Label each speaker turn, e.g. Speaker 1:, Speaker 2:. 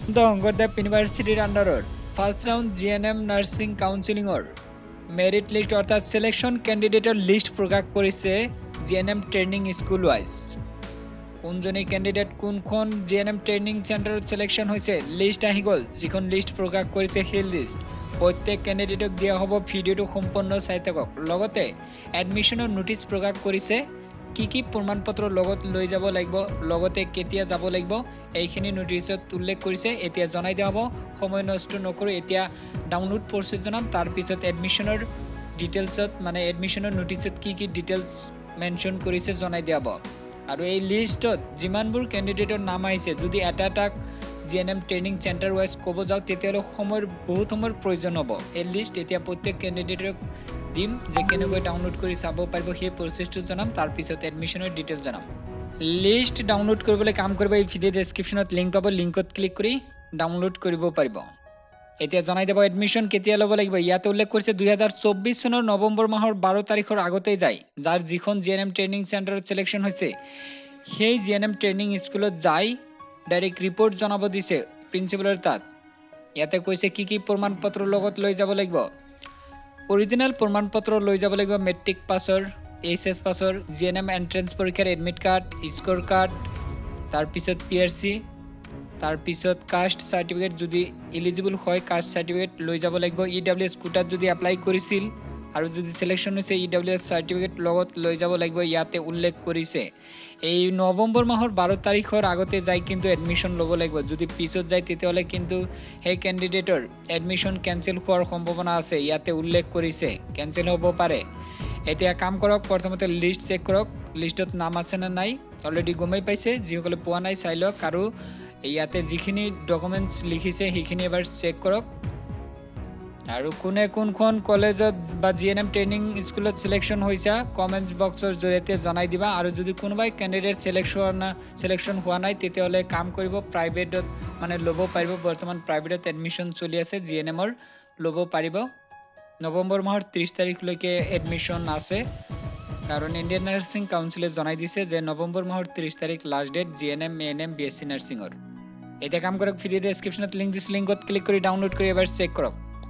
Speaker 1: শংকৰদেৱ ইউনিভাৰ্চিটিৰ আণ্ডাৰৰ first round GNM nursing কাউন্সিলিঙৰ মেৰিট লিষ্ট, অৰ্থাৎ চিলেকশ্যন কেণ্ডিডেটৰ লিষ্ট প্ৰকাশ কৰিছে জিএনএম ট্ৰেইনিং স্কুল ৱাইজ। কোনজনী কেণ্ডিডেট কোনখন জিএনএম ট্ৰেইনিং চেণ্টাৰত চিলেকশ্যন হৈছে, লিষ্ট আহি গ'ল। যিখন লিষ্ট প্ৰকাশ কৰিছে, সেই লিষ্ট প্ৰত্যেক কেণ্ডিডেটক দিয়া হ'ব। ভিডিঅ'টো সম্পূৰ্ণ চাই থাকক। লগতে এডমিশ্যনৰ ন'টিচ প্ৰকাশ কৰিছে, কি কি প্ৰমাণ পত্ৰ লগত লৈ যাব লাগিব, লগতে কেতিয়া যাব লাগিব, এইখিনি ন'টিচত উল্লেখ কৰিছে। এতিয়া জনাই দিয়া হ'ব। সময় নষ্ট নকৰোঁ, এতিয়া ডাউনলোড প্ৰচেছ জনাম, তাৰপিছত এডমিশ্যনৰ ডিটেইলছত, মানে এডমিশ্যনৰ ন'টিচত কি কি ডিটেইলছ মেনশ্যন কৰিছে জনাই দিয়া হ'ব। আৰু এই লিষ্টত যিমানবোৰ কেণ্ডিডেটৰ নাম আহিছে, যদি এটা এটা জিএনএম ট্ৰেইনিং চেণ্টাৰ ৱাইজ ক'ব যাওঁ, তেতিয়াহ'লে বহুত সময়ৰ প্ৰয়োজন হ'ব। এই লিষ্ট এতিয়া প্ৰত্যেক কেণ্ডিডেটক দিম যে কেনেকৈ ডাউনলোড কৰি চাব পাৰিব, সেই প্ৰচেছটো জনাম, তাৰপিছত এডমিশ্যনৰ ডিটেইলছ জনাম। লিষ্ট ডাউনলোড কৰিবলৈ কাম কৰিব, এই ভিডিঅ' ডেছক্ৰিপশ্যনত লিংক পাব, লিংকত ক্লিক কৰি ডাউনলোড কৰিব পাৰিব। এতিয়া জনাই দিব এডমিশ্যন কেতিয়া ল'ব লাগিব। ইয়াতে উল্লেখ কৰিছে, 2024 চনৰ নৱেম্বৰ মাহৰ 12 তাৰিখৰ আগতেই যায়, যাৰ যিখন জিএনএম ট্ৰেইনিং চেণ্টাৰত চিলেকশ্যন হৈছে, সেই জিএনএম ট্ৰেইনিং স্কুলত যাই ডাইৰেক্ট ৰিপৰ্ট জনাব দিছে প্ৰিন্সিপালৰ তাত। ইয়াতে কৈছে কি কি প্ৰমাণ পত্ৰ লগত লৈ যাব লাগিব। অৰিজিনেল প্ৰমাণ পত্ৰ লৈ যাব লাগিব মেট্ৰিক পাছৰ, এইচএছ পাছৰ, জিএনএম এণ্ট্ৰেঞ্চ পৰীক্ষাৰ এডমিট কাৰ্ড, স্ক'ৰ কাৰ্ড, তাৰপিছত পিআৰচি, তাৰপিছত কাষ্ট চাৰ্টিফিকেট, যদি ইলিজিবল হয় কাষ্ট চাৰ্টিফিকেট লৈ যাব লাগিব। ইডাব্লিউএছ কোটাত যদি এপ্লাই কৰিছিল আৰু যদি চিলেকশ্যন হৈছে, ইডাব্লিউএছ চাৰ্টিফিকেট লগত লৈ যাব লাগিব, ইয়াতে উল্লেখ কৰিছে। এই নৱেম্বৰ মাহৰ 12 তাৰিখৰ আগতে যাই কিন্তু এডমিশ্যন ল'ব লাগিব। যদি পিছত যায়, তেতিয়াহ'লে কিন্তু সেই কেণ্ডিডেটৰ এডমিশ্যন কেঞ্চেল হোৱাৰ সম্ভাৱনা আছে, ইয়াতে উল্লেখ কৰিছে, কেঞ্চেল হ'ব পাৰে। এতিয়া কাম কৰক, প্ৰথমতে লিষ্ট চেক কৰক, লিষ্টত নাম আছে নে নাই। অলৰেডি গমেই পাইছে, যিসকলে পোৱা নাই চাই লওক। আৰু ইয়াতে যিখিনি ডকুমেণ্টছ লিখিছে, সেইখিনি এবাৰ চেক কৰক। আৰু কোনে কোনখন কলেজত বা জিএনএম ট্ৰেইনিং স্কুলত চিলেকশ্যন হৈছে, কমেণ্টছ বক্সৰ জৰিয়তে জনাই দিবা। আৰু যদি কোনোবাই কেণ্ডিডেট চিলেকশ্যন হোৱা নাই, তেতিয়াহ'লে কাম কৰিব, প্ৰাইভেটত মানে ল'ব পাৰিব। বৰ্তমান প্ৰাইভেটত এডমিশ্যন চলি আছে জিএনএমৰ, ল'ব পাৰিব। নৱেম্বৰ মাহৰ 30 তাৰিখলৈকে এডমিশ্যন আছে, কাৰণ ইণ্ডিয়ান নাৰ্ছিং কাউন্সিলে জনাই দিছে যে নৱেম্বৰ মাহৰ 30 তাৰিখ last date GNM, ANM, BSc নাৰ্ছিঙৰ। এতিয়া কাম কৰক, ভিডিঅ' ডেছক্ৰিপশ্যনত লিংক দিছোঁ, লিংকত ক্লিক কৰি ডাউনলোড কৰি এবাৰ চেক কৰক।